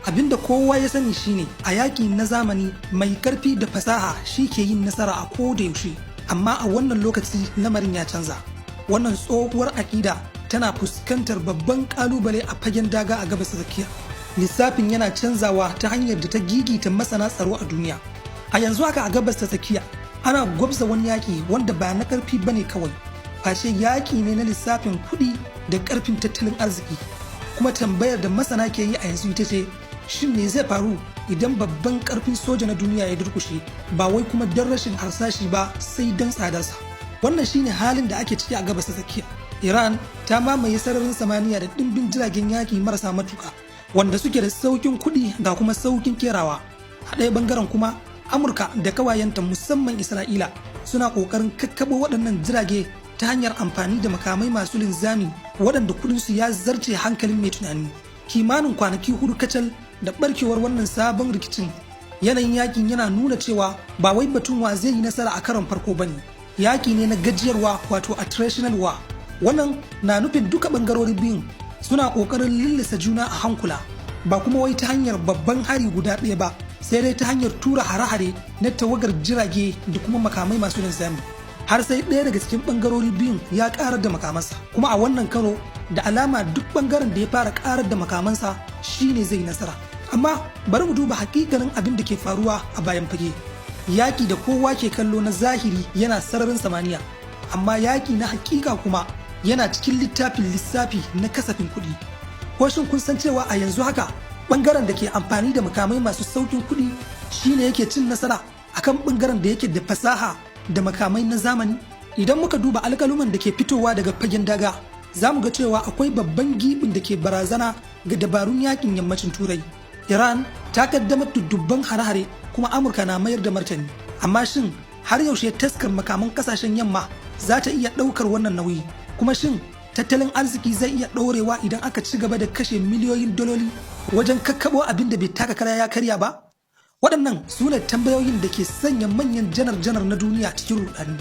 Abinda kowa ya sani shine, a yaƙi na zamani, mai karfi da fasaha shi ke yin nasara a ko da yaushe. Amma a wannan lokaci lamarin ya canza. Wannan tsohuwar aƙida tana fuskantar babban ƙalubale a fagen daga a Gabas Tsakiya. Lissafin yana canzawa ta hanyar da ta gigita masana tsaro a duniya. A yanzu haka, a Gabas ta Tsakiya ana gwabza wani yaƙi wanda ba na ƙarfi bane kawai, face yaƙi ne na lissafin kuɗi da ƙarfin tattalin arziki. Kuma tambayar da masana ke yi a yanzu ita ce: shin me zai faru idan babban ƙarfin soja na duniya ya durkushe, ba wai kuma don rashin harsashi ba, sai don tsadarsa? Wannan shine halin da ake ciki a Gabas ta Tsakiya. Iran ta mamaye sararin samaniya da ɗimbin jiragen yaƙi marasa matuƙa wanda suke da saukin kuɗi ga kuma saukin kerawa. A ɗaya bangaren kuma, Amurka da kawayenta, musamman Isra'ila, suna ƙoƙarin kakkaɓo waɗannan jirage ta hanyar amfani da makamai masu linzami waɗanda kuɗinsu ya zarce hankalin mai tunani. Kimanin kwanaki 4 kacal da barkewar wannan sabon rikicin, yanayin yakin yana nuna cewa ba wai batun wa zai yi nasara a karon farko ba ne. Yaƙi ne na gajiyarwa, wato attritional war. Wannan na nufin duka ɓangarori biyun suna ƙoƙarin lallasa juna a hankula, ba kuma wai ta hanyar babban hari guda ɗaya ba, sai dai ta hanyar tura hare-hare na tawagar jirage da kuma makamai masu linzami, har sai ɗaya daga cikin ɓangarori biyun ya ƙarar da makamansa. Kuma a wannan karo, da alama duk ɓangaren da ya fara ƙarar da makamansa shine zai nasara. Amma bari mu duba hakikanin abin da ke faruwa a bayan fage. Yaƙi da kowa ke kallo na zahiri yana sararin samaniya, amma yaƙi na hakika kuma yana cikin littafin lissafi na kasafin kuɗi. Ko shin kun san cewa a yanzu haka ɓangaren da ke amfani da makamai masu saukin kuɗi shine yake cin nasara akan ɓangaren da yake da fasaha da makamai na zamani? Idan muka duba alƙaluman da ke fitowa daga fagen daga, za mu ga cewa akwai babban gibin da ke barazana ga dabarun yakin Yammacin Turai. Iran ta kaddamar da dubban hare-hare, kuma Amurka na mayar da martani. Amma shin har yaushe taskar makaman kasashen Yamma za ta iya ɗaukar wannan nauyi? Kuma shin tattalin arziki zai iya ɗorewa idan aka ci gaba da kashe miliyoyin daloli wajen kakkaɓo abin da bai taka kara ya karya ba? Waɗannan su ne tambayoyin da ke sanya manyan janar-janar na duniya cikin rudani.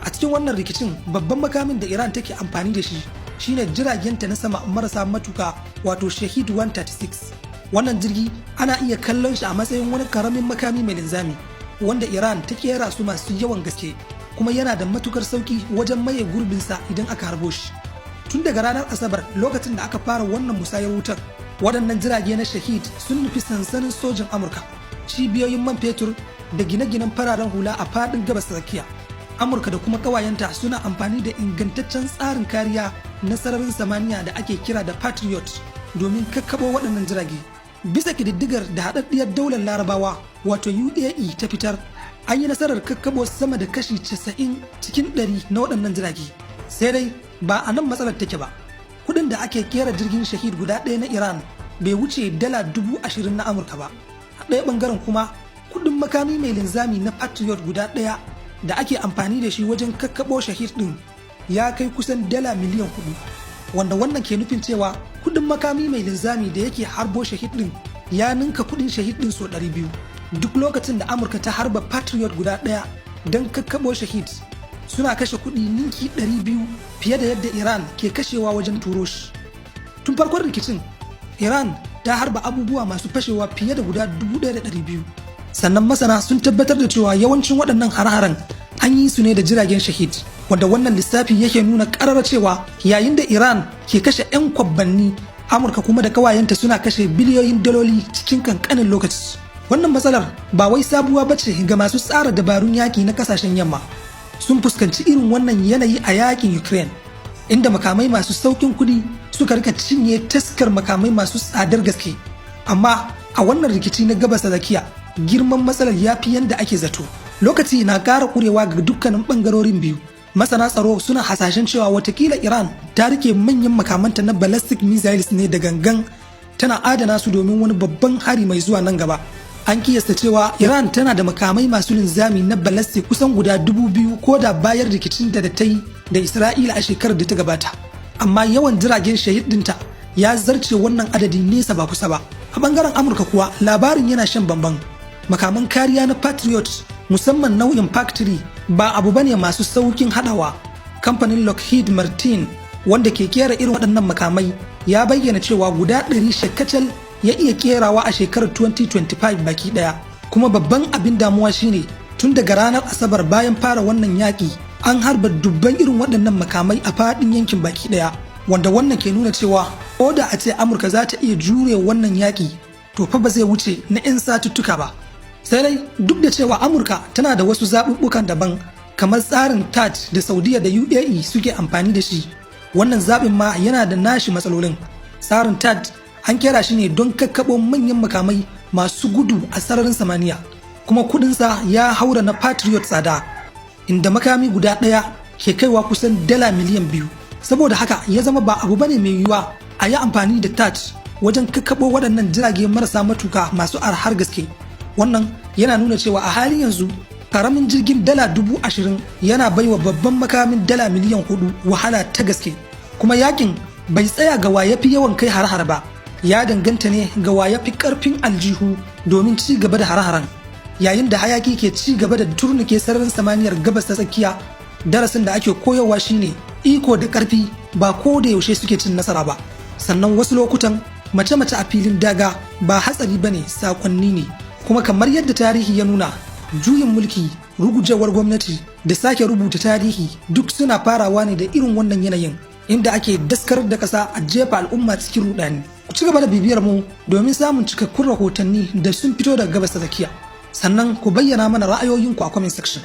A cikin wannan rikicin, babban makamin da Iran take amfani da shi shine jiragenta na sama marasa matuka, wato Shahid 136. Wannan jirgi ana iya kallon shi a matsayin wani karamin makami mai linzami wanda Iran ta kera su masu yawan gaske, kuma yana da matukar sauki wajen maye gurbinsa idan aka harbo shi. Tun daga ranar Asabar, lokacin da aka fara wannan musayar wutar, waɗannan jirage na Shahid sun nufi sansanin sojin Amurka, cibiyoyin man fetur da gine-ginen fararen hula a faɗin Gabas Tsakiya. Amurka da kuma ƙawayenta suna amfani da ingantaccen tsarin kariya na sararin samaniya da ake kira da Patriot domin kakkaɓo waɗannan jirage. Bisa ƙididdigar da Haɗaɗɗiyar Daular Larabawa, wato UAE, ta fitar, an yi nasarar kakkaɓo sama da kashi 90% na waɗannan jirage. Sai dai ba a nan matsalar take ba. Kuɗin da ake kera jirgin Shahid guda ɗaya na Iran bai wuce dala 20,000 na Amurka ba. A ɗaya ɓangaren kuma, kuɗin makami mai linzami na Patriot guda ɗaya da ake amfani da shi wajen kakkaɓo Shahid ɗin ya kai kusan dala miliyan 4, wanda wannan ke nufin cewa kuɗin makami mai linzami da yake harbo Shahid ɗin ya ninka kuɗin Shahid ɗin sau 200. Duk lokacin da Amurka ta harba Patriot guda ɗaya don kakkaɓo Shahid, suna kashe kuɗi ninki 200 fiye da yadda Iran ke kashewa wajen turo shi. Tun farkon rikicin, Iran ta harba abubuwa masu fashewa fiye da guda 1200. Sannan masana sun tabbatar da cewa yawancin waɗannan hare-haren an yi su ne da jiragen Shahid, wanda wannan lissafi yake nuna ƙarara cewa yayin da Iran ke kashe 'yan kwabbanni, Amurka kuma da kawayenta suna kashe biliyoyin daloli cikin kankanin lokaci. Wannan matsalar ba wai sabuwa bace ga masu tsara dabarun yaƙi na kasashen Yamma. Sun fuskanci irin wannan yanayi a yakin Ukraine, inda makamai masu saukin kuɗi suka rika cinye taskar makamai masu tsadar gaske. Amma a wannan rikici na Gabas Tsakiya, girman matsalar ya fi yadda ake zato. Lokaci na ƙara ƙurewa ga dukkanin ɓangarorin biyu. Masana tsaro suna hasashen cewa watakila Iran ta rike manyan makamanta na ballistic missiles ne da gangan, tana adana su domin wani babban hari mai zuwa nan gaba. An kiyasta cewa Iran tana da makamai masu linzami na ballistic kusan guda 2000 ko da bayan rikicin da ta yi da Isra'ila a shekarar da ta gabata. Amma yawan jiragen Shahid dinta ya zarce wannan adadi nesa ba kusa ba. A bangaren Amurka kuwa, labarin yana shan bamban. Makaman kariya na Patriot, musamman nau'in PAC-3, ba abu bane masu saukin hadawa. Kamfanin Lockheed Martin, wanda ke kera irin waɗannan makamai, ya bayyana cewa guda 100 kacal ya iya kerawa a shekarar 2025 baki daya. Kuma babban abin damuwa shine, tun daga ranar Asabar bayan fara wannan yaƙi, an harba dubban irin waɗannan makamai a faɗin yankin baki daya, wanda wannan ke nuna cewa ko da a ce Amurka za ta iya jure wannan yaƙi, to fa ba zai wuce na 'yan satuttuka ba. Sai dai duk da cewa Amurka tana da wasu zaɓuɓɓukan daban, kamar tsarin THAAD da Saudiya da UAE suke amfani da shi, wannan zaɓin ma yana da nashi matsalolin. Tsarin THAAD an kera shi ne don kakkaɓo manyan makamai masu gudu a sararin samaniya, kuma kudinsa ya haura na Patriot tsada, inda makami guda ɗaya ke kaiwa kusan dala miliyan 2. Saboda haka ya zama ba abu bane mai yiwuwa a yi amfani da THAAD wajen kakkaɓo waɗannan jirage marasa matuka masu arhar gaske. Wannan yana nuna cewa a halin yanzu karamin jirgin dala 20,000 yana baiwa babban makamin dala miliyan 4 wahala ta gaske. Kuma yakin bai tsaya ga wa yafi yawan kai har-har ba, ya danganta ne ga wa yafi karfin aljihu domin ci gaba da har-haren. Yayin da hayaki ke ci gaba da turnuke sararin samaniyar Gabas ta Tsakiya, darasin da ake koyarwa shine iko da karfi ba ko da yaushe suke cin nasara ba. Sannan wasu lokutan mace-mace a filin daga ba hatsari bane, sakonni ne. Kuma kamar yadda tarihi ya nuna, juyin mulki, rugujewar gwamnati da sake rubuta tarihi duk suna farawa ne da irin wannan yanayin, inda ake daskarar da ƙasa a jefa al'umma cikin rudani. Ku ci gaba da bibiyar mu domin samun cikakkun rahotanni da sun fito daga Gabas ta Tsakiya. Sannan ku bayyana mana ra'ayoyinku a comment section.